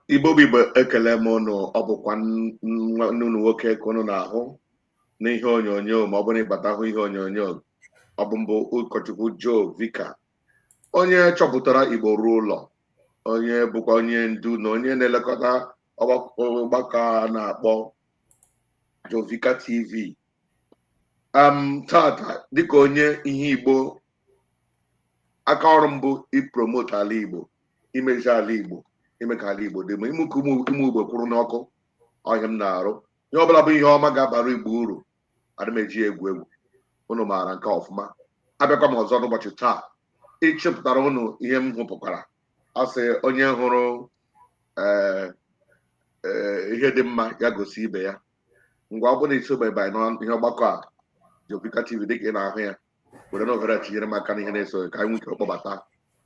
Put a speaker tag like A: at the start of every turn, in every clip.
A: Igbo bụ Igbo, ekele m ụnụ. Ọ bụkwa nwanne unu nwoke ka ụnụ na-ahụ n'ihe onyonyo, ma ọ bụrụ na ịbata hụ ihe onyonyo. Ọ bụ mbụ ụkọchukwu Joe Vicar, onye chọpụtara Igbo ruo ụlọ, onye bụkwa onye ndu na onye na-elekọta ọgbakọ a na-akpọ Joe Vicar TV. Tata, dịka onye ihe Igbo, aka ọrụ mbụ ipromote ala Igbo, imezi ala Igbo, ime ka ala Igbo dị mma, ime ka ụmụ Igbo kwụrụ n'ọkụ. Ọhịa m na-arụ, ihe ọbụla bụ ihe ọma ga-abara Igbo uru, ana m eji egwu egwu. Unu maara nke ọfụma. Abịakwa m ọzọ n'ụbọchị taa ịchịpụtara unu ihe m hụpụkwara. A sị onye hụrụ ihe dị mma ya gosi ibe ya. Ngwa, ọ bụrụ na isobebe n'ihe ọgbakọ a Joe Vicar TV, dịka ị na-ahụ ya, were na ohere tinyere m aka n'ihe na-eso, ka anyị nwee ike kpọbata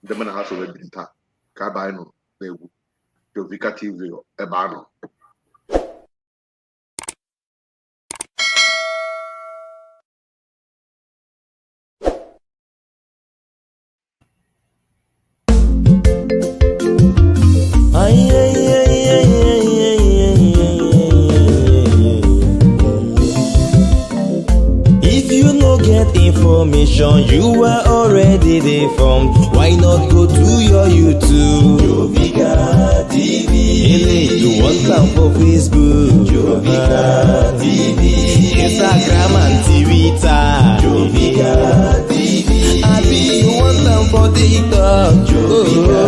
A: ndị mụ na ha so wee biri taa, ka aba anyị nọ n'egwu Joe Vicar TV ebe a nọ.
B: If you no get information, you are already deformed. Why not go to your YouTube?
C: Jovika TV.
B: Ele, you want am for Facebook?
C: Jovika TV.
B: Instagram and Twitter.
C: Jovika TV.
B: Abi you want am for TikTok?
C: Jovika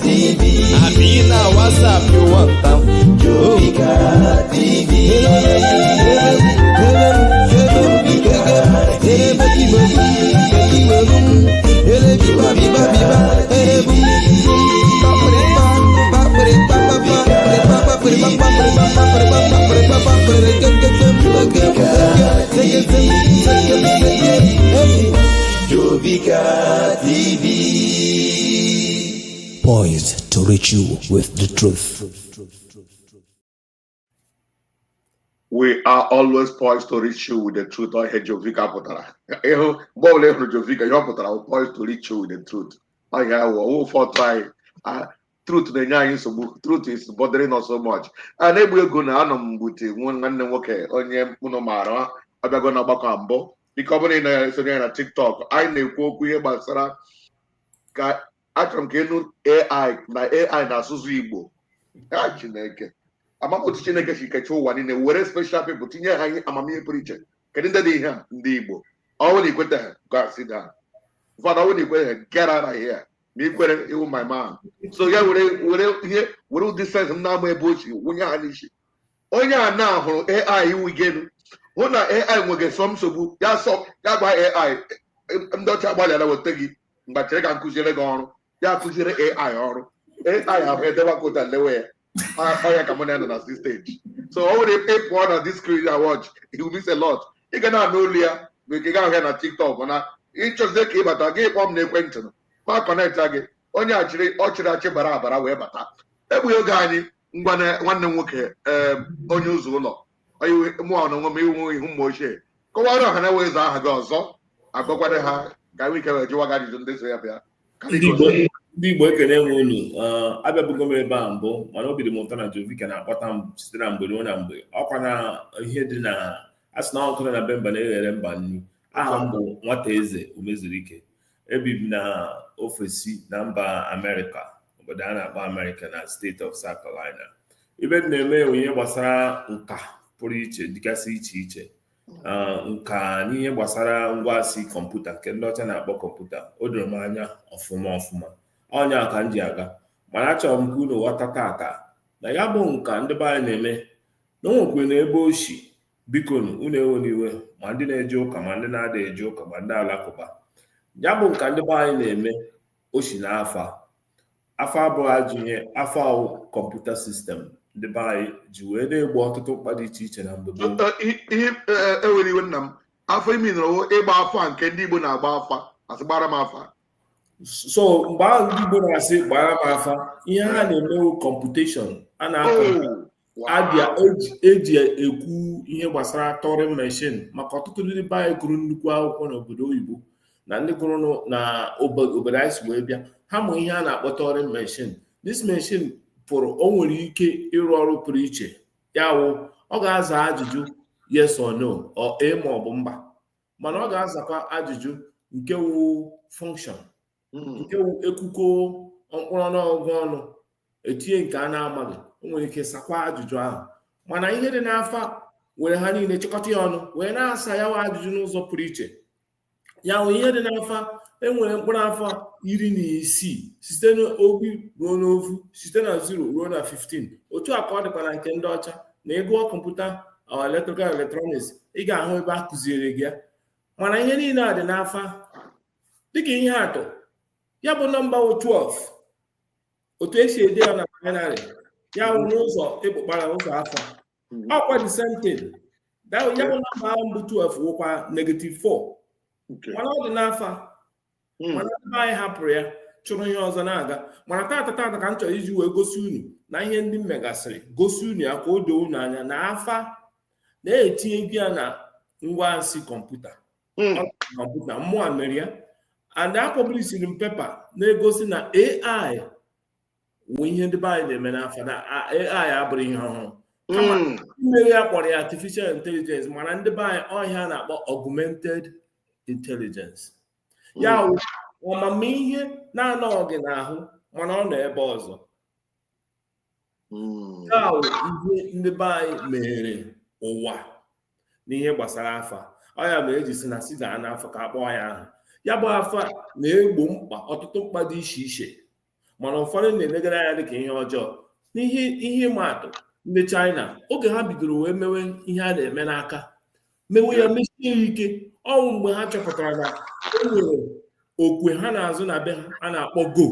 C: TV.
B: Abi na WhatsApp you want am?
C: Jovika TV. Jovika TV.
B: Poised to reach you with the truth.
A: We are always poised to reach you with the truth. Ọ ihe Joe Vicar pụtara. Ịhụ mgbe ọbụla ị hụrụ Joe Vicar, ihe ọ pụtara bụ poised to reach you with the truth. Ọ ihe awụ ọwụ ụfọdụ anyị truth na-enye anyị nsogbu. Truth is bothering us so much. A na-egbu ego na anọ m gbute nwanne m nwoke, onye unu maara, abịago n'ọgbakọ a mbụ. Biko, ọ bụrụ na ị na-esonye ya na TikTok, anyị na-ekwu okwu ihe gbasara ka achọrọ m ka ịnụ AI na AI na-asụsụ Igbo. Ya Chineke, amam otu Chineke si kechaa ụwa niile, were special people tinye ha ihe amamihe pụrụ iche. Kedu ndị dị ihe a? Ndị Igbo. Ọ bụrụ na ikweta, go and sit down. Ụfọdụ, ọ bụrụ na ikwere, get out of here. Ma ikwere, iwu my man. So ya were were ihe were ụdị sense m na-ama ebe o si wụnye ha n'isi. Onye a na-ahụrụ AI iwu gelu hụ na AI nwege sọ nsogbu ya, sọ ya gwa AI, ndị ọcha agbalịala weta gị mgbachere ka nkụziere gị ọrụ. Ya kụziere AI ọrụ. AI ahụ edewakọta lewe ya ọya ka mụ na ya nọ na this stage. So ọ nwere ị pụọ na this screen and watch, you miss a lot. Ị ga na-anụ olu ya bụ ị ga ahụ ya na TikTok, na ịchọzie ka ịbata gị kpọọ m n'ekwentị m, ma connect gị. Onye achịrị ọ chịrị achị bara abara wee bata. Egbughị oge anyị, ngwa, nwanne m nwoke, ee, onye ụzọ ụlọ, onye mụ na onwe m iwu ihu mma ochie, kọwara ọha na eze aha gị ọzọ, agwakwara ha ka anyị ike wee jụwa gị ajụjụ ndị so ya bịa.
D: Ndị Igbo, ekene m unu. Abịabugo m ebe a mbụ, mana obi dị m ụtọ na Joe Vicar na-akpọta m site na mgbe ruo na mgbe. Ọkwa na ihe dị na a sị na ọkụ na be mba na-eghere mba nnu. Aha m bụ Nwata Eze Umezurike. Ebi m na ofesi na mba Amerịka, obodo a na-akpọ Amerịka, na State of South Carolina. Ibe m na-eme enwe ihe gbasara nka pụrụ iche dịgasị iche iche, nka n'ihe gbasara ngwaasị kọmputa nke ndị ọcha na-akpọ kọmputa. O doro m anya ọfụma ọfụma. Ọnya ka m ji aga, mana achọrọ m ka unu ghọta tata na ya bụ nka ndị be anyị na-eme na o nwekwara na ebe o si. Biko unu ewela iwe, ma ndị na-eje ụka, ma ndị na-ada eje ụka, ma ndị alakụba. Ya bụ nka ndị be anyị na-eme, o si n'afa. Afa abụghị ajọ ihe. Afa ahụ kọmputa system ndị be anyị ji wee na-egbo ọtụtụ mkpa dị iche iche na mgbe gboo.
A: Ihe ewere iwe nna m, afọ imi nọrọ ịgba afa nke ndị Igbo na-agba afa, asị gbara m afa.
D: So mgbe ahụ ndị Igbo na-asị gbara m afa, ihe ha na-emewu computation a na-akọ abịa eji ekwu ihe gbasara Turing machine, maka ọtụtụ ndị be anyị gụrụ nnukwu akwụkwọ n'obodo oyibo na ndị gụrụ na obodo anyị si wee bịa, ha ma ihe a na-akpọ Turing machine. This machine Pụrụ o nwere ike ịrụ ọrụ pụrụ iche. Ya wụ, ọ ga-aza ajụjụ yes or no, or a ma ọ bụ mba, mana ọ ga-azakwa ajụjụ nke wụ function, nke wụ ekwuko mkpụrụ ọnụọgụgụ ọnụ etinye nke a na-amaghị. O nwere ike sakwa ajụjụ ahụ, mana ihe dị n'afa were ha niile chịkọta ya ọnụ wee na-asa ya wụ ajụjụ n'ụzọ pụrụ iche. Ya wụ ihe dị n'afa. Enwere mkpụrụ afọ 16, site n'ogbi ruo n'ofu, site na 0 ruo na 15. Otu a ka ọ dịkwa na nke ndị ọcha. Na ịgụọ kọmputa or electrical electronics, ị ga-ahụ ebe a kụziere gị ya. Mana ihe niile a dị n'afa. Dịka ihe atụ, ya bụ nọmba wụ 12, otu esi ede ya na binary, ya wụ n'ụzọ ịkpụkpara ụzọ afọ, ọkwa the same thing. Ya bụ nọmba ahụ mbụ 12 wụkwa negative 4. Mana ọ dị n'afa. Mana ndị anyị hapụrụ ya, chụrụ ihe ọzọ na-aga. Mana tata tata ka m chọrọ iji wee gosi unu na ihe ndị m megasịrị, gosi unu ya ka o doo unu anya na afa na-etinye gị ya na ngwa nsị kọmputa. Kọmputa mmụọ mere ya, and a publishiri m paper na-egosi na AI wụ ihe ndị be anyị na-eme n'afọ, na AI abụrụ ihe ọhụrụ, kama mmeri ya kpọrọ ya artificial intelligence. Mana ndị be anyị, ọhịa na-akpọ augmented intelligence, ya wụ amamihe na-anọghị n'ahụ, mana ọ nọ ebe ọzọ. Nke a wụ ihe ndị be anyị meghere ụwa n'ihe gbasara afa. Ọ ya mere eji si na si gaa n'afọ ka a kpọọ ya aha. Ya bụ afa na-egbo mkpa, ọtụtụ mkpa dị iche iche, mana ụfọdụ na-elegara anya dịka ihe ọjọọ. N'ihe ihe ịma atụ, ndị China, oge ha bidoro wee mewe ihe a na-eme n'aka, mewe ya mesie ya ike, ọnwụ mgbe ha chọpụtara na e nwere okwe ha na-azụ na be ha a na-akpọ Go.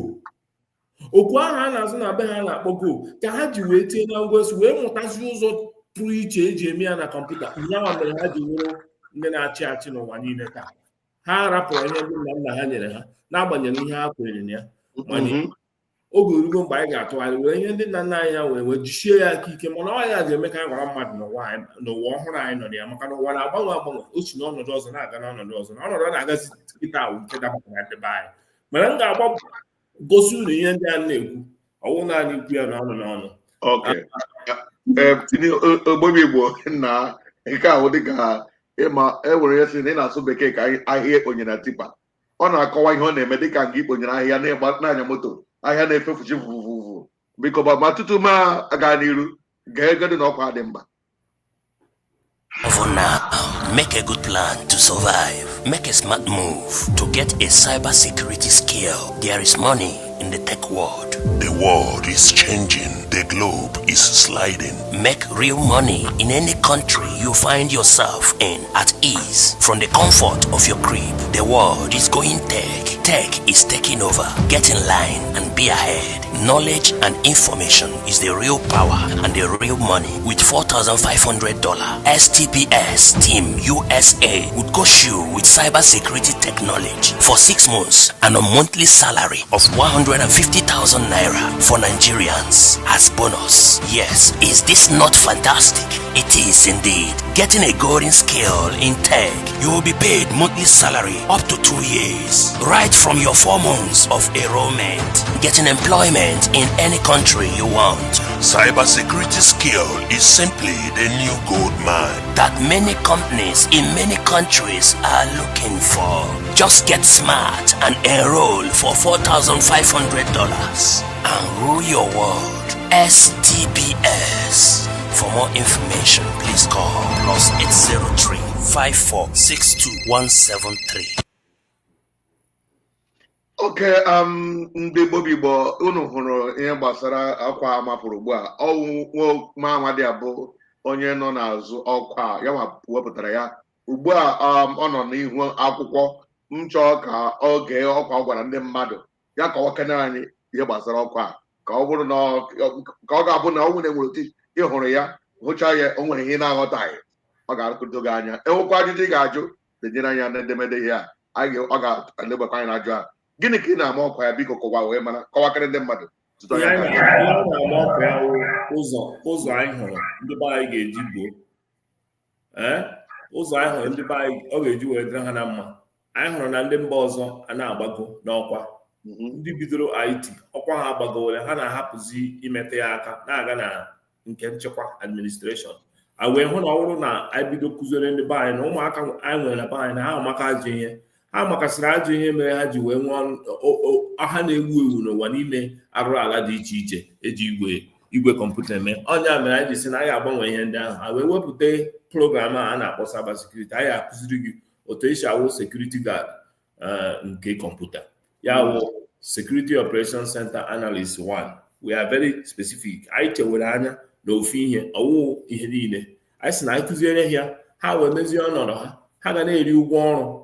D: Okwe ahụ a na-azụ na be ha a na-akpọ Go ka ha ji wee tinye na ngwasi wee mụtazi ụzọ pụrụ iche eji eme ya na kọmputa. Nyanwa mere ha ji wụrụ ndị na-achị achị n'ụwa niile taa. Ha rapụrụ ihe ndị nna nna ha nyere ha, n'agbanyeghị ihe ha kwenyere na ya. Mana oge orugo mgbe anyị ga-atụgharị were ihe ndị nna nna anyị ha wee wee jisie ya aka ike. Mana ọ ya ga-eme ka anyị gwara mmadụ n'ụwa anyị, n'ụwa ọhụrụ anyị nọ na ya, maka na ụwa na-agbanwe agbanwe. O si n'ọnọdụ ọzọ na-aga n'ọnọdụ ọzọ, na ọnọdụ ọ na-agazi kịta awụ nke dabatara ndị be anyị. Mana m ga-agba gosi unu ihe ndị a na-ekwu, ọwụ naanị ikwu ya n'ọnụ n'ọnụ.
A: Okay. Ee, tinye ogbomi Igbo na nke ahụ, dịka ịma e nwere ihe si na ị na-asụ bekee ka ahịhịa ekponyere na tipper. Ọ na-akọwa ihe ọ na-eme dịka nga ikponyere ahịhịa na-ịgba n'anya moto, ahịa na-efefuchi vuvuvu. Biko, ma tutu ma aga n'iru, gee ego dị n'ọkwa dị mkpa.
E: For now, make a good plan to survive. Make a smart move to get a cybersecurity skill. There is money in the tech world.
F: The world is changing. The globe is sliding.
E: Make real money in any country you find yourself in at ease from the comfort of your crib. The world is going tech. Tech is taking over. Get in line and be ahead. Knowledge and information is the real power and the real money. With $4,500, STBS Team USA would coach you with cybersecurity technology for 6 months and a monthly salary of 150,000 naira for Nigerians as bonus. Yes, is this not fantastic? It is indeed. Getting a golden skill in tech, you will be paid monthly salary up to 2 years, right from your 4 months of enrollment. Getting employment in any country you want.
F: Cybersecurity skill is simply the new gold mine
E: that many companies in many countries are looking for. Just get smart and enroll for $4,500 and rule your world. STBS. For more information, please call +803 5462 173.
A: Oke ndị Igbo bụ Igbo, unu hụrụ ihe gbasara ọkwa a mapụrụ ugbu a. Ọwụ nwa amadi abụ onye nọ n'azụ ọkwa a, ya ma wepụtara ya ugbu a. Ọ nọ n'ihu akwụkwọ m chọọ ka ọ gee ọkwa ọ gwara ndị mmadụ ya kọwakene anyị ihe gbasara ọkwa a, ka ọ bụrụ na ka ọ ga-abụ na ọ nwere nwere otu ị hụrụ ya, hụcha ya, o nwere ihe ị na-aghọtaghị, ọ ga-akụdo gị anya. Enwekwa ajụjụ ị ga-ajụ, denyere anya n'edemede ihe a. Ọ ga-elebakwa anya n'ajụ a. Gịnị ka ị na-ama ọkwa ya? Biko kọwa wee mara, kọwakarị ndị mmadụ tutu
D: ihe
A: anyị
D: anyị
A: aga.
D: na-ama ọkwa ya wụ ụzọ anyị hụrụ ndị be anyị ga-eji gboo ee ụzọ anyị hụrụ ndị be anyị ọ ga-eji wee dịrị ha na mma. Anyị hụrụ na ndị mba ọzọ a na-agbago n'ọkwa. Ndị bidoro IT, ọkwa ha agbagowere, ha na-ahapụzi imetụ ya aka, na-aga na nke nchekwa, administration. A wee hụ na ọ bụrụ na anyị bido kụziere ndị be anyị na ụmụaka anyị nwere na be anyị na ha amaka ajọ ihe, ha makasịrị ajọ ihe mere ha ji wee nwee ha na-ewu ewu n'ụwa n'ime arụrụ ala dị iche iche eji igwe kọmputa eme. Ọnya mere anyị ji sị na anyị agbanwe ihe ndị ahụ, ha wee wepụta program a na-akpọ cyber security. Anyị akụziri gị otu esi awụ security guard nke kọmputa, ya wụ Security Operations Center Analyst 1. We are very specific. Anyị chewere anya na ofu ihe, ọwụ ihe niile. Anyị sị na anyị kụziere ya ha, wee mezie ọnọdụ ha, ha ga na-eri ụgwọ ọrụ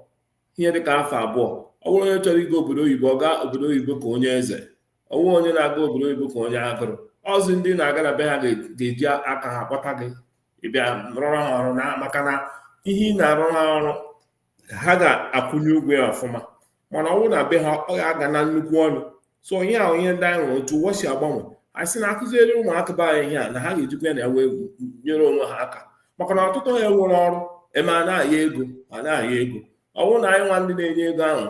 D: ihe dịka afọ 2. Ọ bụrụ onye chọrọ ịga obodo oyibo, ọ gaa obodo oyibo ka onye eze. Ọwụ onye na-aga obodo oyibo ka onye agụrụ ọzọ. Ndị na-aga na be ha ga-eji aka ha kpọta gị, ịbịa rụọrọ ha ọrụ, na maka na ihe ị na-arụ ha ọrụ, ha ga-akwụnye ụgwọ ya ọfụma. Mana ọ bụrụ na be ha, ọ ga-aga na nnukwu ọnụ. So ihe ahụ, ihe ndị anyị hụrụ otu ụwa si agbanwe, anyị sị na akụziere ụmụaka be anyị ihe a, na ha ga-ejikwa ya na ya wee nyere onwe ha aka, maka na ọtụtụ ha enwere ọrụ eme, a na-aya ego, a na-aya ego. Ọ bụrụ na anyị nwa ndị na-enye ego ahụ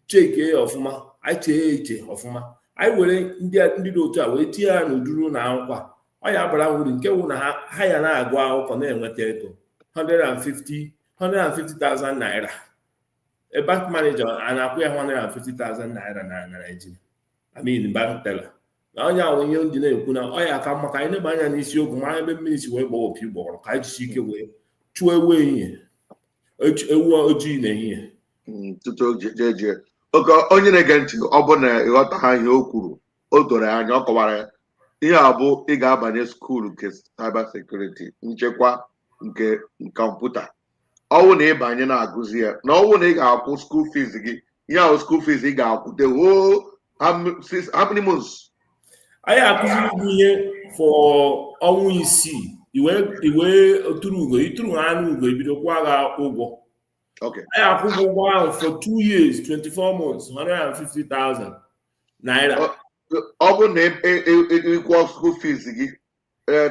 D: chekie ya ọfụma, anyị chee ya eche ọfụma, anyị were ndị dị otu a wee tinye ya n'uduru na akwụkwọ a, ọ ya bara uru, nke wụ na ha ya na-agụ akwụkwọ na-enweta ego 150 150,000 naira. A bank manager a na-akwụ ya 150,000 naira na Nigeria, I mean, bank teller. Na onye ahụ, ihe ndị na-ekwu na ọ ya aka mma ka anyị neba anya n'isiokwu, mara ebe mmiri si wee gbaa opi gbọrọ, ka anyị jisi ike wee chụọ ewu ehihie, ewu ojii n'ehihie.
A: Tutu jeje oke, onye na-ege ntị, ọ bụ na ịghọta ha ihe o kwuru, o doro ya anya, ọ kọwara ya. Ihe a bụ ị ga-abanye school nke cyber security, nchekwa nke kọmputa. Ọwụ na ịbanye na-agụzi ya, na ọwụ na ị ga-akwụ school fees gị, ihe ahụ school fees ị ga-akwụ the whole how many months?
D: Anyị akụziri gị ihe for ọnwa 6, iwe tụrụ ugo, ịtụrụ ha anụ ugo, ebido kwụọ gị ụgwọ. Anyị akwụ gị ụgwọ ahụ for 2 years, 24 months, 150,000 naira.
A: Ọ bụ na ịkwụọ school fees gị.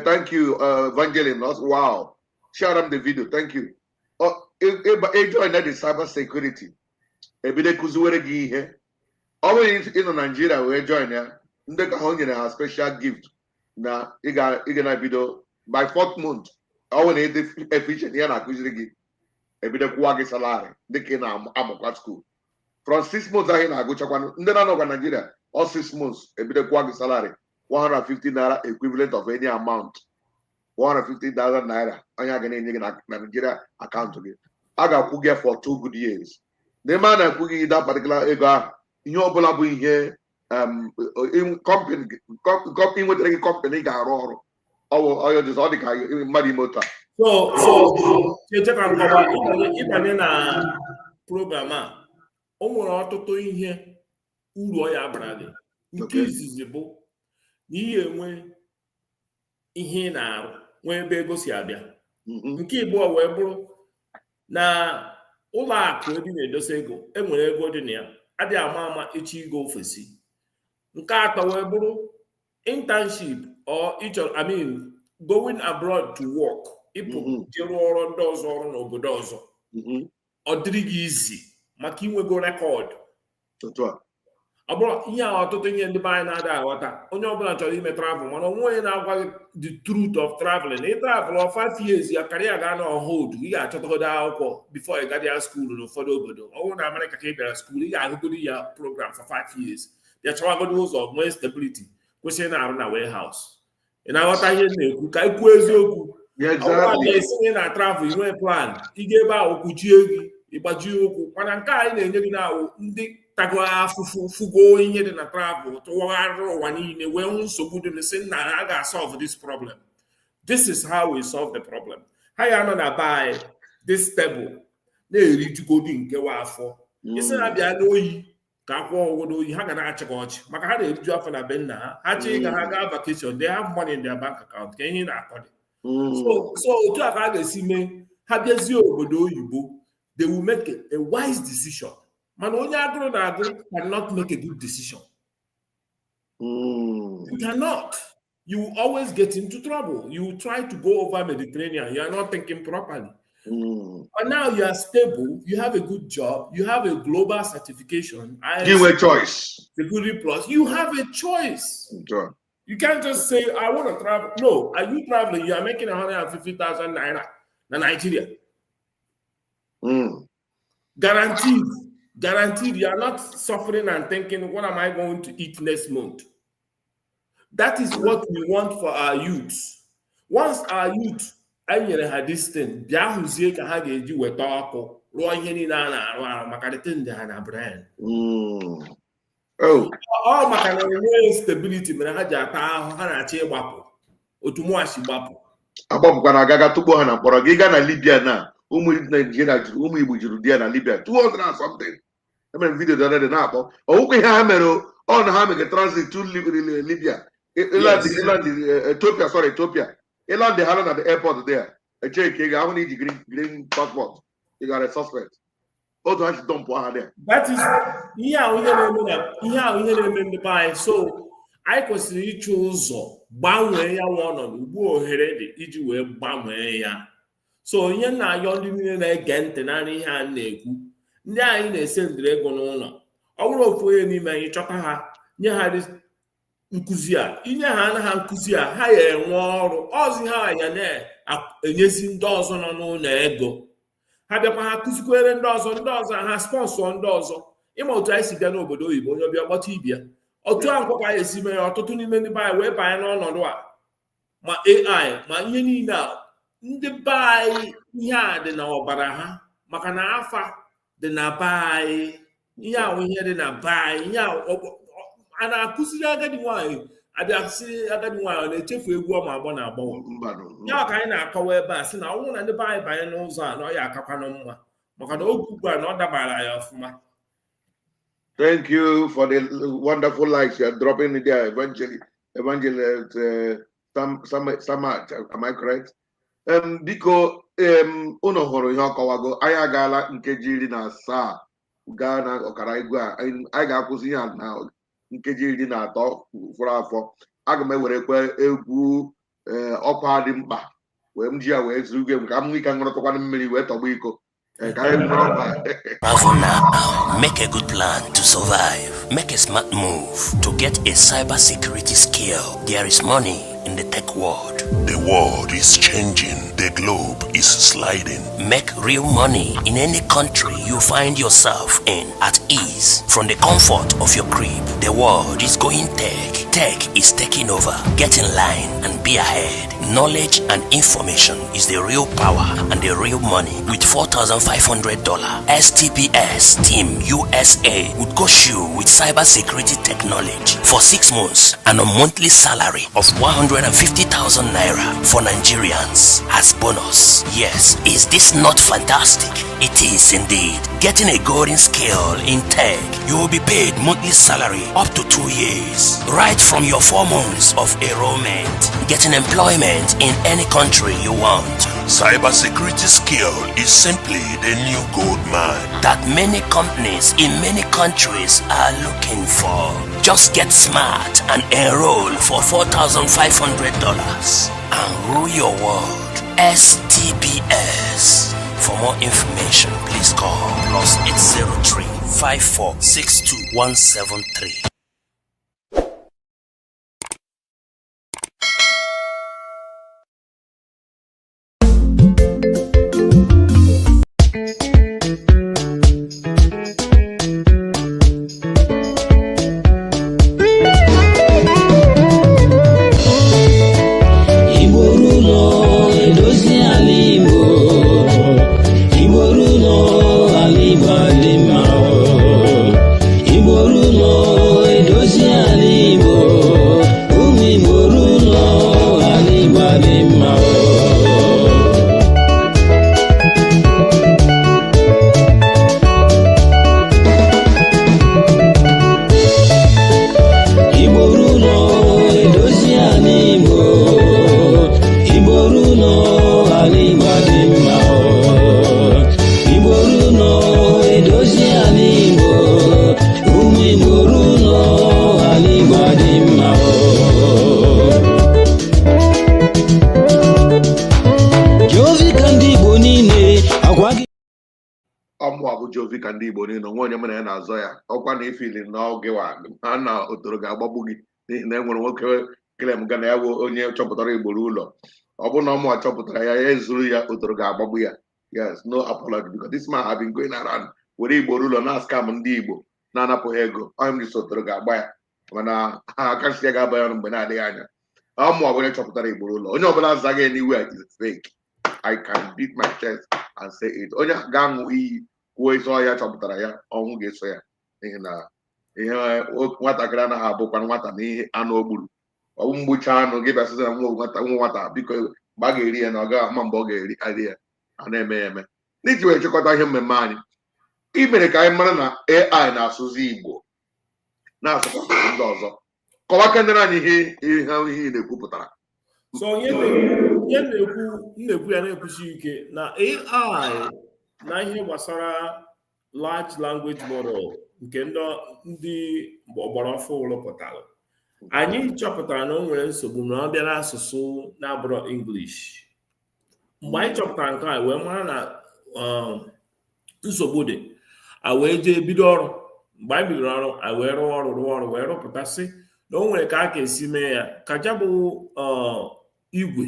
A: Thank you, Evangeline. Wow, share am the video. Thank you. Ị join the cyber security, ebido kụziwere gị ihe. Ọ bụrụ na ị nọ Naijiria wee join ya, ndị ka ha nyere ha special gift na ị ga na-ebido by fourth month. Ọ bụrụ na ịdị efficient, ya na-akụziri gị, ebido kwụwa gị salary dịka ị na-amụkwa school. From 6 months ahụ ị na-agụchakwanụ, ndị na-anọkwa Naijiria, all 6 months, ebido kwụwa gị salary 150 naira, equivalent of any amount, 150,000 naira. Onye a ga na-enye gị na Nigeria akaụntụ gị, a ga-akwụ gị for 2 good years. N'ime a na-akwụ gị that particular ego ahụ, ihe ọbụla bụ ihe company nwetara gị, company ga-arụ ọrụ ọ bụ onye ọ dị ka mmadụ ime otu a.
D: So cheche ka nkọwa. Ịbanye na program a, o nwere ọtụtụ ihe uru ọ ya bara gị. Nke izizi bụ na ihe enwe ihe ị na-arụ, nwee ebe ego si abịa. Nke ịbụọ wee bụrụ na ụlọ akụ ebe ị na-edosa ego, enwere ego dị na ya, adịghị ama ama echi ịga ofesi. Nke atọ wee bụrụ internship or ịchọrọ, I mean, going abroad to work, ịpụ jee rụọ ọrụ ndị ọzọ, ọrụ n'obodo ọzọ, ọ dịrị gị izi maka inwego record.
A: Otu a.
D: Ọ bụrụ ihe a, ọtụtụ ihe ndị be anyị na-ada aghọta. Onye ọbụla chọrọ ime travel, mana onwe onye na-agwa gị the truth of traveling. Ị travel ọ 5 years, ya karịa ga na hold. Ị ga-achọtagodo akwụkwọ before ị gadia school n'ụfọdụ obodo. Ọ bụrụ na Amerịka ka ị bịara school, ị ga-agụgodo ya program for 5 years, bịa chọwagodo ụzọ nwee stability, kwesịrị na-arụ na warehouse. Ị na-aghọta ihe m na-ekwu? Ka anyị kwuo eziokwu. Ọ bụrụ na esi na travel, inwee plan, ị ga ebe ahụ kwuchie gị, ịgbajie ụkwụ. Mana nke a anyị na-enye gị na-awụ ndị tago afụfụ, fụgo ihe dị na travel, tụgharịa ụwa niile, wee hụ nsogbu dị, sị na ha ga-solve this problem. This is how we solve the problem. Ha ya nọ na be anyị dị stable, na-erijugodi nkewa afọ. Isi na bịa n'oyi ka akwụọ ụgwọ n'oyi, ha ga na-achị gị ọchị, maka ha na-eriju afọ na be nna ha. Ha chịghị ka ha gaa vacation, they have money in their bank account. Ka ihe ị na-akọ dị. So otu a ka a ga-esi mee ha bịazie obodo oyibo, they will make a wise decision. Mana onye agụrụ na-agụ cannot make a good decision. You cannot. You will always get into trouble. You will try to go over Mediterranean, you are not thinking properly. But now you are stable, you have a good job, you have a global certification,
A: Gị nwee choice.
D: Security Plus, you have a choice.
A: Sure.
D: You can't just say, "I want to travel." No, are you traveling? You are making 150,000 naira in Nigeria. Guaranteed. Guaranteed. You are not suffering and thinking, "What am I going to eat next month?" That is what we want for our youth. Once our youth, anyị nyere ha this thing, bịa hụzie ka ha ga-eji weta ọkụ rụọ ihe niile a na-arụ arụ, maka the thing dị ha na brain.
A: Oh,
D: Ọ maka na enweghị stability mere ha ji ata ahụ, ha na-achọ ịgbapụ otu mụachi gbapụ.
A: Agbapụkwana agaga tụgbuo ha na mkpọrọ. Gị gaa na Libya, na ụmụ Naijiria juru, ụmụ Igbo juru di ya na Libya, 200 and something. Emere m video dị dị na-akpọ ọwụkwa ihe ha mere o. Ọ na ha mere transit to Libya, ịland ịland Ethiopia, sorry, Ethiopia. Ịland ha nọ na the airport there, eche ka ị ga-ahụ na iji green passport, ị gara suspect otu ha si dump ha there.
D: That is ihe ahụ, ihe na-eme na ihe ahụ, ihe na-eme ndị be anyị. So anyị kwesịrị ịchụ ụzọ gbanwee ya nwa ọnọdụ ugbu a, ohere dị iji wee gbanwee ya. So ihe m na-ayọ ndị niile na-ege ntị naanị ihe a na-ekwu, ndị anyị na-ese ndịrị ego n'ụlọ, ọ bụrụ ofu onye n'ime anyị chọta ha, nye ha nkụzi a, inye ha anaghị nkụzi a, ha ya enwe ọrụ ọzi, ha ya na-enyezi ndị ọzọ nọ n'ụlọ ego, ha bịakwa ha kụzikwere ndị ọzọ, ndị ọzọ ha sponsor ndị ọzọ. Ịma otu anyị si bịa n'obodo oyibo, onye ọbịa gbata ibia otu ahụ ka anyị esi mee ya. Ọtụtụ n'ime ndị be anyị wee banye n'ọnọdụ a, ma AI ma ihe niile a, ndị be anyị, ihe a dị n'ọbara ha, maka na afa dị na be anyị, ihe ahụ, ihe dị na be anyị, ihe a na-akụziri agadi nwaanyị abịa sị agadi nwaanyị ọ na-echefu egwu ọ ma agbọ na agbanwe.
A: Mbanụ.
D: Ya ka anyị na-akọwa ebe a, sị na ọ bụrụ na ndị be anyị banye n'ụzọ a, na ọ ya akakwanụ mma, maka na oge ugbu a na ọ dabara ya ọfụma.
A: Thank you for the wonderful likes you are dropping in there, Evangelist, Evangelist Sam, Sam, Samaj, am I correct? Biko, unu hụrụ ihe ọ kọwago. Anyị agaala nkeji 17 gaa na ọkara igwe a. Anyị ga-akwụsị ihe a na nkeji 13 fọrọ afọ. Aga m ewerekwa egwu ọkwa dị mkpa wee m ji ya wee zuru igwe ka m nwee ike ṅụrụtụkwanụ mmiri wee tọgbọ iko. Ka anyị nwere ọkwa.
E: Travel now. Make a good plan to survive. Make a smart move to get a cybersecurity skill. There is money in the tech world.
F: The world is changing. The globe is sliding.
E: Make real money in any country you find yourself in at ease from the comfort of your crib. The world is going tech. Tech is taking over. Get in line and be ahead. Knowledge and information is the real power and the real money. With $4,500, STPS Team USA would coach you with cybersecurity technology for 6 months and a monthly salary of 150,000 naira for Nigerians as bonus. Yes, is this not fantastic? It is indeed. Getting a golden skill in tech, you will be paid monthly salary up to 2 years, right from your 4 months of enrollment. Getting employment in any country you want.
F: Cybersecurity skill is simply the new gold mine.
E: That many companies in many countries are looking for. Just get smart and enroll for $4,500 and rule your world. STBS. For more information, please call +803 5462 173.
B: Igbo ruo edozi ala Igbo, Igbo ruo ala Igbo adị mma. Igbo ruo.
A: Jovika ndị Igbo niile, onwe onye mụ na ya na-azọ ya. Ọkwa na ifili na ogewa ha na otoro ga-agbagbu gị, n'ihi na e nwere nwoke claim ga na ya bụ onye chọpụtara Igboro Ụlọ. Ọ bụrụ na ọmụ chọpụtara ya, ya ezuru ya, otoro ga-agbagbu ya. Yes, no apology, because this man have been going around were Igboro Ụlọ na scam ndị Igbo, na-anapụghị ego. Onye m ji so otoro ga-agba ya, mana ha aka nsị ya ga-aba ya ọnụ mgbe na-adịghị anya. Ọmụ ọ bụ onye chọpụtara Igboro Ụlọ. Onye ọbụla zaghị anywhere is fake. I can beat my chest and say it. Onye ga-aṅụ iyi kwuo isi ọhịa chọpụtara ya, ọnwụ ga-eso ya, n'ihi na ihe nwatakịrị anaghị abụkwa nwata na ihe anụ o gburu. Ọ bụ mgbucha anụ gị bịasịzi na nwa nwata, nwa nwata, biko, mgbe a ga-eri ya na ọ gaghị ama mgbe ọ ga-eri ari ya. A na-eme ya eme. N'iji wee chịkọta ihe mmemme anyị, ị mere ka anyị mara na AI na-asụzi Igbo, na-asụkwa asụsụ ndị ọzọ. Kọwakendere anyị ihe ị na-ekwupụtara.
D: So ihe m na-ekwu, m na-ekwu ya na-ekwusi ike na AI na ihe gbasara large language model nke ndị ọgbara ọfụ rụpụtara, anyị chọpụtara na o nwere nsogbu na ọ bịa n'asụsụ na-abụrọ English. Mgbe anyị chọpụtara nke a, wee mara na nsogbu dị, a wee jee bido ọrụ. Mgbe anyị bidoro ọrụ, a wee rụọ ọrụ, rụọ ọrụ, wee rụpụtasị na o nwere ka a ga-esi mee ya ka ja bụ igwe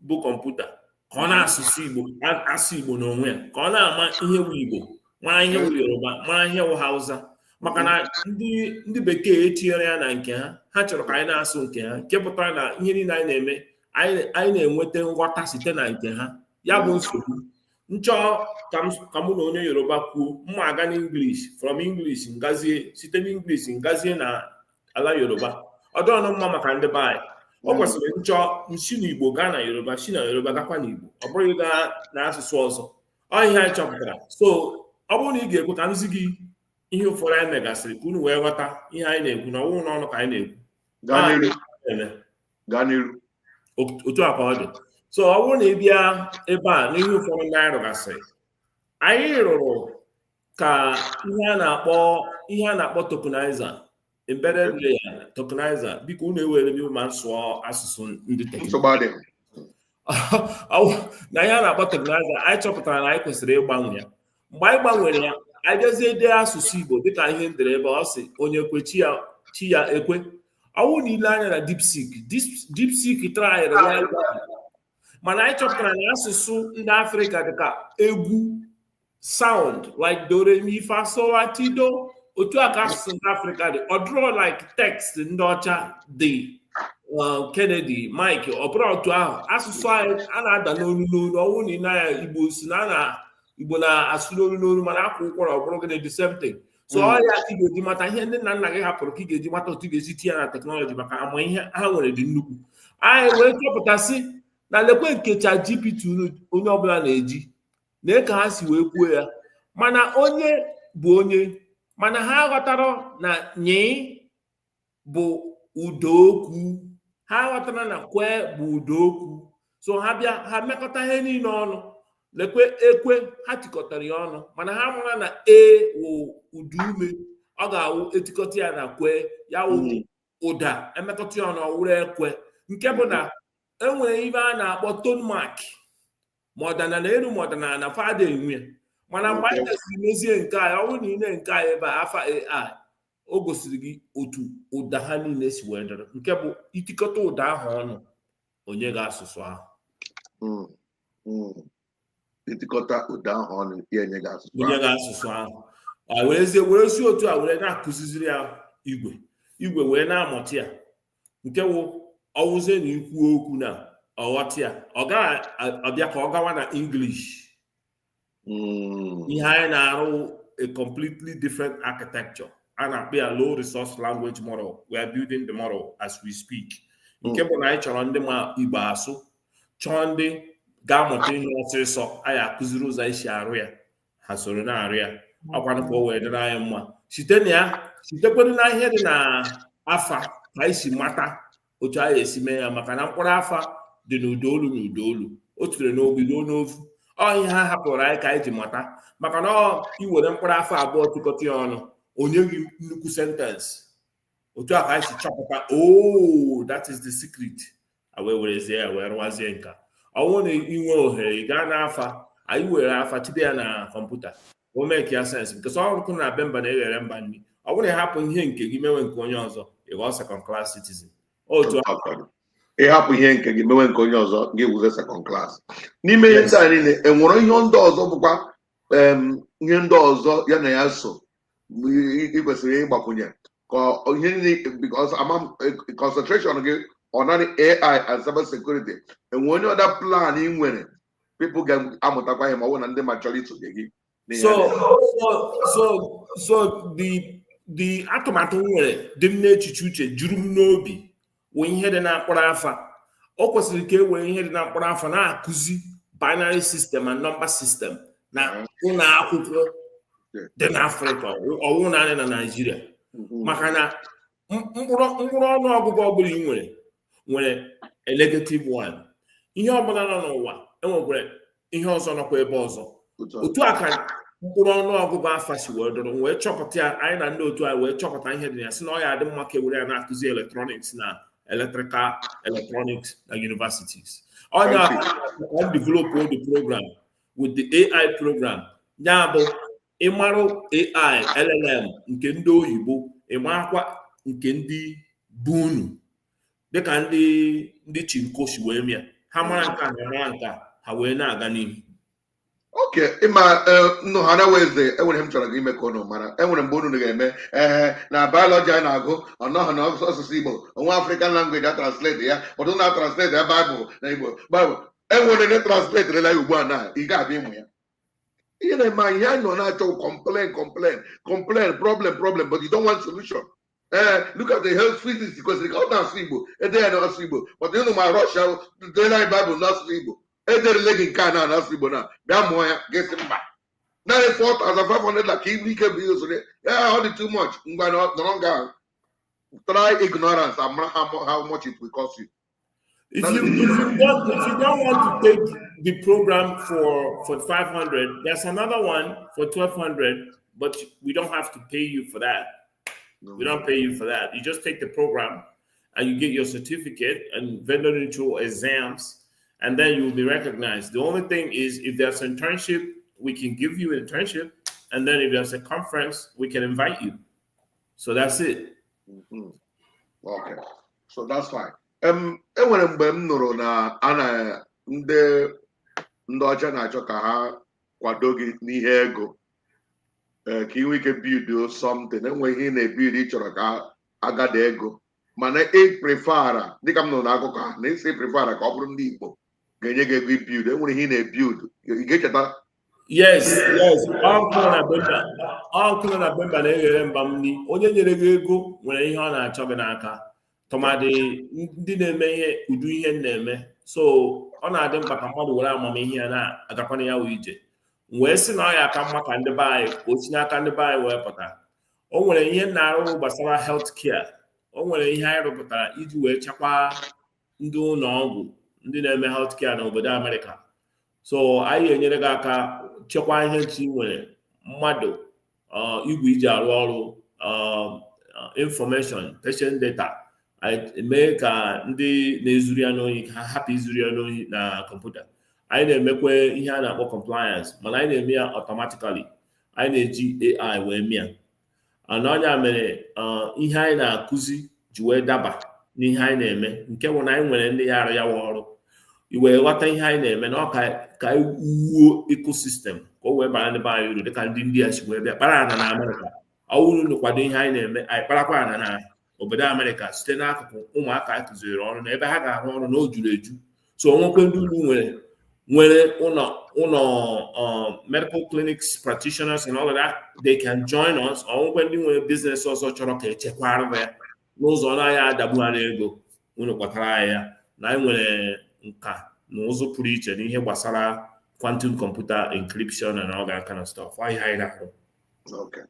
D: bụ kọmputa ka ọ na-asụsụ Igbo, asụ Igbo n'onwe ya, ka ọ na-ama ihe bụ Igbo, mara ihe bụ Yoruba, mara ihe bụ Hausa, maka na ndị bekee etinyere ya na nke ha. Ha chọrọ ka anyị na-asụ nke ha, nke pụtara na ihe niile anyị na-eme, anyị na-enweta nghọta site na nke ha. Ya bụ nsogbu nchọ ka mụ na onye Yoruba kwuo, mma aga n'English, from English ngazie, site n'English ngazie na ala Yoruba. Ọ dịrọ mma maka ndị be anyị. Ọ kwesịrị nchọ nsi n'Igbo gaa na Yoruba, si na Yoruba gakwa n'Igbo, ọ bụghị gaa n'asụsụ ọzọ. Ọ ihe anyị chọpụtara. So ọ bụrụ na ị ga-ekwe ka m zi gị ihe ụfọdụ anyị megasịrị ka unu wee ghọta ihe anyị na-ekwu, na ọwụwụ n'ọnụ ka anyị na-ekwu.
A: Gaa n'iru.
D: Eme.
A: Gaa n'iru.
D: Otu a ka ọ dị. So ọ bụrụ na ị bịa ebe a, n'ihe ụfọdụ ndị anyị rụgasịrị, anyị rụrụ ka ihe a na-akpọ tokenizer, embedded layer tokenizer. Biko, unu ewere m ma sụọ asụsụ ndị teknik.
A: Nsogbu adịghị.
D: Na ihe a na-akpọ tokenizer, anyị chọpụtara na anyị kwesịrị ịgbanwe ya. Mgbe anyị gbanwere ya, anyị bịazie dee asụsụ Igbo dịka ihe ndere ebe ọ sị onye kwe chi ya, chi ya ekwe. Ọwụ na ile anya na DeepSeek, DeepSeek tryịrị ya, mana anyị chọpụtara na asụsụ ndị Afrịka dịka egwu, sound like do re mi fa sol la ti do, otu a ka asụsụ ndị Afrịka dị. Ọ dịrọ like text ndị ọcha dị, Kennedy, Mike, ọ bụrụ otu ahụ. Asụsụ anyị a na-ada n'olu n'olu. Ọwụ na ị na Igbo si na na Igbo na-asụ n'olu n'olu, mana akwa ụkwara, ọ bụrụ gịnị, the same thing. So ọ ya ka ị ga-eji mata ihe ndị nna nna gị hapụrụ, ka ị ga-eji mata otu ị ga-esi tinye na technology, maka ama ihe ha nwere dị nnukwu. Anyị wee chọpụtasị na lekwe nke ChatGPT onye ọbụla na-eji na ka ha si wee kwuo ya, mana onye bụ onye, mana ha ghọtara na nyị bụ ụdaokwu, ha ghọtara na kwe bụ ụdaokwu. So ha bịa, ha mekọta ihe niile ọnụ. Lekwe ekwe, ha tikọtara ya ọnụ, mana ha mara na e wụ ụda ume, ọ ga-awụ etikọta ya na kwe, ya wụ ụda, emekọta ya ọnụ, ọwụrụ ekwe. Nke bụ na enwere ibe a na-akpọ tone mark, ma ọdana na elu, ma ọdana na fada enwe ya. Mana mgbe anyị mesịrị mezie nke anyị, ọ bụrụ na ị na nke anyị ebe a, afa AI, o gosiri gị otu ụda ha niile si wee dịrị, nke bụ itikọta ụda ahụ ọnụ, onye ga-asụsụ ahụ.
A: Itikọta ụda ahụ ọnụ, ya enye gị asụsụ
D: onye
A: ahụ.
D: Ga-asụsụ ahụ a werezie, were si otu a were na-akụziziri ya igwe, igwe wee na-amụta ya, nke wụ ọwụzie na ikwu okwu na ọghọta ya, ọ gaghị abịa ka ọ gawa na English. Ihe anyị na-arụ, a completely different architecture a na-akpọ ya low resource language model. We are building the model as we speak, nke bụ na anyị chọrọ ndị ma Igbo asụ, chọọ ndị ga-amụta ihe ọsịsọ. Anyị akụziri ụzọ anyị si arụ ya, ha soro na-arụ ya. Ọkwanụ ka o wee dịrị anyị mma site na ya, sitekwanụ na ihe dị na afa ka anyị si mata otu anyị esi mee ya, maka na mkpụrụ afa dị n'ụda olu na ụda olu o tụrụ n'obi ruo n'ofu. Ọ ihe ha hapụrụ anyị ka anyị ji mata, maka na ọ iwere mkpụrụ afọ abụọ tụkọta ya ọnụ, onye gị nnukwu sentence. Otu a ka anyị si chọpụta, oh, that is the secret. A wee werezie ya wee rụwazie nka. Ọ bụrụ na ị nwee ohere, ị gaa n'afa anyị, were afa tinye ya na kọmputa. O make ya sense, because ọrụ na be mba na-eghere mba nri. Ọ bụrụ na ị hapụ ihe nke gị mewe nke onye ọzọ, ị ghọọ second class citizen. Otu
A: Ịhapụ ihe nke gị mewe nke onye ọzọ, gị wuze second class. N'ime ihe ndị a niile, enwere ihe ndị ọzọ bụkwa ihe ndị ọzọ ya na ya so ị kwesịrị ịgbakwunye ka ihe niile, because ama m concentration gị ọ naanị AI and cyber security. Enwe onye other plan ị nwere people ga-amụtakwa ihe ma ọ bụrụ na ndị ma chọrọ isonye gị n'ihe
D: So
A: a na-eme?
D: So the atụmatụ m nwere dị m n'echiche uche, juru m n'obi, wụ ihe dị na mkpụrụ afa. O kwesịrị ka e were ihe dị na mkpụrụ afa na-akụzi binary system and number system na ụlọ akwụkwọ dị n'Afrịka, ọwụ naanị na Naịjirịa, maka na mkpụrụ ọnụ ọgụgụ ọbụla ị nwere nwere a negative one. Ihe ọbụla nọ n'ụwa enwekwara ihe ọzọ nọkwa ebe ọzọ. Otu a ka mkpụrụ ọnụọgụgụ afa si wee dụrụ, wee chọpụta ya. Anyị na ndị otu anyị wee chọpụta ihe dị ya, sị na ọ ya adị mma ka e were ya na-akụzi electronics na electrical electronics na universities. Ọ na develop the program with the AI program, ya bụ ịmarụ AI LLM nke ndị oyibo, ịmarakwa nke ndị bụ unu dịka ndị chinko si wee mịa ha mara nke a na mara nke a, ha wee na-aga n'ihu.
A: Oke ịma nnụ ha na weze, enwere ihe m chọrọ gị ime ka unu mara. Enwere mgbe unu ga-eme ee na biology anyị na-agụ ọnọghọ na asụsụ Igbo onwe African language a translate ya, ụfọdụ na translate ya Bible na Igbo. Bible enwere ndị translate rela ya ugbu a na ị ga-abịa ịmụ ya. Ihe na-eme anyị, ihe anyị nọ na-achọ, complain, complain, complain, problem, problem, but you don't want solution. Ee, look at the health physics, kwesịrị ka ọ na-asụ Igbo, ede ya n'asụ Igbo, but unu ma rush dele anyị Bible n'asụsụ Igbo. Ederele gị nke a na n'asụsụ Igbo na bịa mụọ ya, ga-esi mba, naanị 4500 la ka ibu ike bụ ihe usoro ya. Ọ dị too much. Ngwa, nọrọ nga ahụ. Try ignorance and mara how much it will cost you.
D: If you don't want to take the program for 500, there's another one for 1200, but we don't have to pay you for that. We don't pay you for that. You just take the program and you get your certificate and vendor neutral exams, and then you will be recognized. The only thing is, if there's an internship, we can give you an internship, and then if there's a conference, we can invite you. So that's it.
A: Okay, so that's fine. Enwere mgbe m nụrụ na a na ndị ọcha na-achọ ka ha kwado gị n'ihe ego, ee, ka ị nwee ike build something. Enwe ihe ị na-ebuild, ị chọrọ ka agada ego, mana ị prefera, dịka m nụrụ n'akụkọ a, na isi prefera ka ọ bụrụ ndị Igbo ga-enye gị ego ibuild. Enwere ihe ị na-ebuild, ị ga-echeta?
D: Yes. Ọkụ nọ na Bemba na-eghere mba nri. Onye nyere gị ego nwere ihe ọ na-achọ gị n'aka, tụmadị ndị na-eme ihe udu ihe m na-eme. So ọ na-adị mkpa ka mmadụ were amamihe ya na-agakwana ya wee ije, wee sị na ọ ya aka mma ka ndị be anyị, ka o si n'aka ndị be anyị wee pụta. O nwere ihe m na-arụ gbasara health care. O nwere ihe anyị rụpụtara iji wee chekwaa ndị ụlọ ọgwụ, ndị na-eme health care n'obodo Amerịka. So anyị enyere gị aka chekwaa ihe nchi nwere mmadụ, igwe iji arụ ọrụ, information, patient data. Anyị mee ka ndị na-ezuru ya n'ohi ka ha hapụ izuru ya n'ohi na kọmputa. Anyị na-emekwa ihe a na-akpọ compliance, mana anyị na-eme ya automatically. Anyị na-eji AI wee mee ya. Ọnya mere ihe anyị na-akụzi ji wee daba n'ihe anyị na-eme, nke bụ na anyị nwere ndị ya arụ ya ọrụ i wee ghọta ihe anyị na-eme na ọ ka anyị wuo ecosystem ka o wee bara ndị be anyị uru, dịka ndị India si wee bịa kpara ana na Amerịka. Ọ bụrụ unu kwado ihe anyị na-eme, anyị kparakwa ana na obodo Amerịka site n'akụkụ ụmụaka anyị kụziri ọrụ na ebe ha ga-arụ ọrụ na o juru eju. So onwekwe ndị unu nwere ụlọ medical clinics, practitioners and all of that, they can join us. Onwekwe ndị nwere business ọzọ chọrọ ka echekwara ya n'ụzọ na-anya adagbu ha n'ego, unu kpatara anyị ya na anyị nwere nka na ụzụ pụrụ iche n'ihe gbasara quantum computer encryption and all that kind of stuff. Ọ ihe anyị na-arụ.
A: Okay.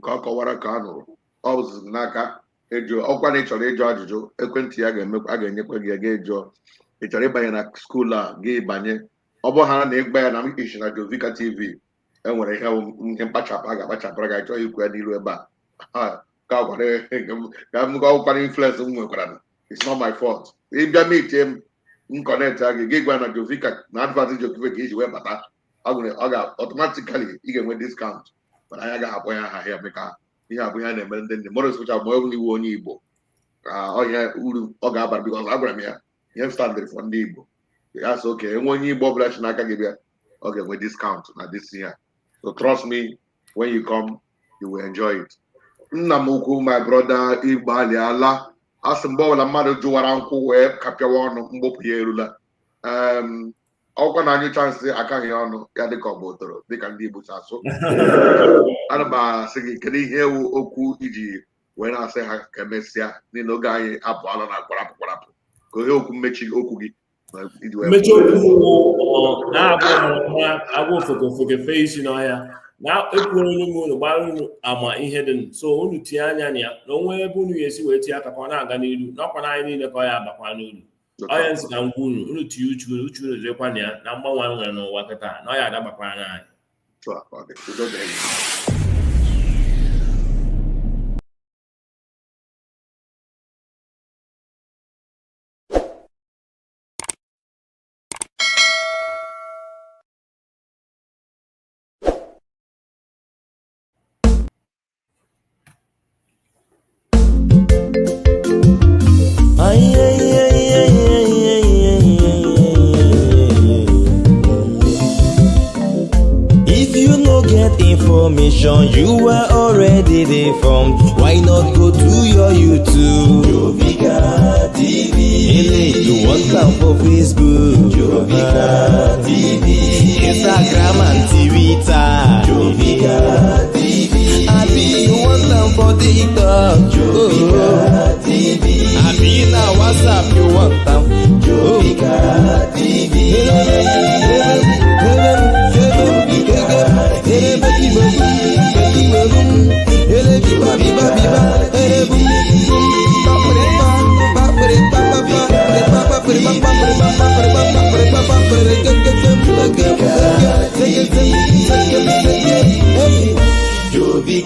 A: Ka ọ kọwara ka a nụrụ, ọ bụzizi n'aka ịjụ ọkwa na ị chọrọ ịjụ ajụjụ, ekwentị ya ga-emekwa, a ga-enyekwa gị ya, ga-ejụọ. Ị chọrọ ịbanye na school a, gị banye. Ọ bụ ha na ịgba ya na ishi na Jovika TV, enwere ihe mkpachapụ a ga-akpachapụrụ gị. Achọghị ikwu ya n'ilu ebe a, ka ka m gwa influence m nwekwara. It's not my fault. Ịbịa meetie m, m connect gị, gị gwa na Jovika na advert Jovika ka iji wee bata. Ọ ga automatically ị ga-enwe discount, mana anyị agaghị akpọ ya aha ya maka ihe abụ ihe a na-emere ndị nne mọrọ esụcha ma ọ bụrụ iwu onye Igbo ka ọhịa uru ọ ga-abara, because agwara m ya ihe m standịrị for ndị Igbo ya sị oke enwe onye Igbo ọbụla si n'aka gị bịa, ọ ga-enwe discount na this year. So trust me, when you come you will enjoy it. Nna m ukwu, my brother, ịgbalịala. Asị mgbe ọbụla mmadụ jụwara nkwụ wee kapịawa ọnụ, mgbopụ ya erula. Ọkwa na anyụcha nsị akaghị ọnụ ya dịka ọ bụ otoro, dịka ndị Igbo si asụ. Ana m asị gị, kedu ihe ewu okwu iji wee na-asị ha ka emesịa, n'ihi na oge anyị apụọla na kwarapụ kwarapụ, ka ihe okwu mmechi okwu gị na iji wee
D: Mmechi okwu wụ na-abụ ọma agwụ ofeke ofeke fee isi n'ọhịa na ekwuola m unu gbara unu ama ihe dị nụ. So unu tinye anya na ya na onwe ebe unu ga-esi wee tinye aka ka ọ na-aga n'iru n'ọkwa na anyị niile ka ọ ya abakwa n'uru. Ọya nsị ka ngwa unu unu tinye uchu unu uchu unu dịrịkwa na ya na mgbanwe anyị nwere n'ụwa kịta na ọ ya adabakwara n'anyị.
A: Otu a ka ọ dị. Udo dịrị gị.
B: Ay, ay, ay, ay, ay, ay, ay, ay, ay, ay. If you no get information, you are already deformed. Why not go to your YouTube?
C: Jovika TV.
B: Ele, you want come for Facebook?
C: Jovika TV.
B: Instagram and Twitter.
C: Jovika TV.
B: Abi, you want them for TikTok?
C: Jovika TV.
B: Abi, na WhatsApp you want them?
C: Jovika TV. Jovika TV.